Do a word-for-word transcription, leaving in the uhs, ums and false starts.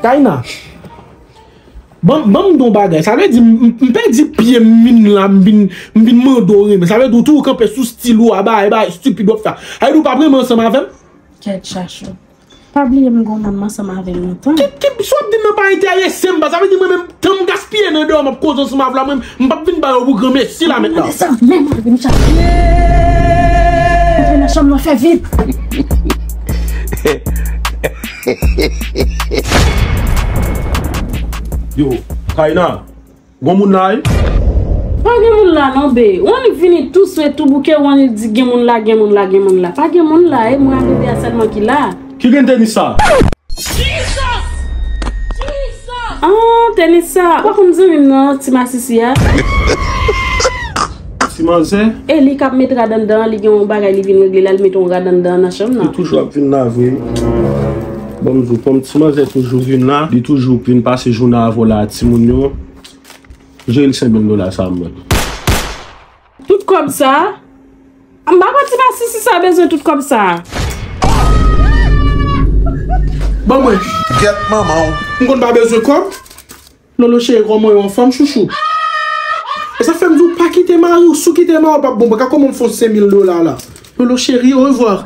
Kaina, ban, ban m di w yon bagay. Sa vle di, m, m, m pèdi pye m vin la, m vin, m vin mande w renmen. Sa vle di w tou, w kanpe sou stil ou a, bagay, bagay estipid w ap fè. Sa vle di w p ap renmen ansanm avè m? Kèt chachou. Pa bliye m gon moun m ansanm avè l lontan. Ki, ki, sa w ap di m nan pa enterese m, sa vle di mwen menm, tan m gaspiye nan deyò, m ap koze ansanm avè w la, mwen, m p ap vin ba yo pou granmesi la mentnan. Sa menm avè m chachou. Antre nan chanm nan, fè vit. Yo, Kaina, gon moun la, wi? Pa gen moun la non, be. W annik vini tou swe, tou bouke, w annik di gen moun la, gen moun la, gen moun la. Pa gen moun la, e mwen ak bebe a sèlman ki la. Ki gen tenis sa? Jesus! Jesus! Ah, tenis sa. Ou pa konn zanmi m nan, ti masisi a? Ti manzè? E li k ap met rad anndan, li gen yon bagay li vin regle la, li met yon rad anndan nan chanm nan. Li toujou ap vin la vre. Bon, m di w, kòm ti manzè toujou vin la, li toujou vin pase jounen avè w la ak timoun yo. Jere l senk mil dola sa a, mwen. Tout kòb sa a? M pa konn ti masisi sa bezwen tout kòb sa a. Ban mwen. Gèt manman w. M konn pa bezwen kòb. Lolo cheri, kòman w ye, anfòm, chouchou? E sa fè m di w pa kite mari w, si w kite mari w, p ap bon. Gad kòman m fè w senk mil dola la. Lolo cheri, orevwa.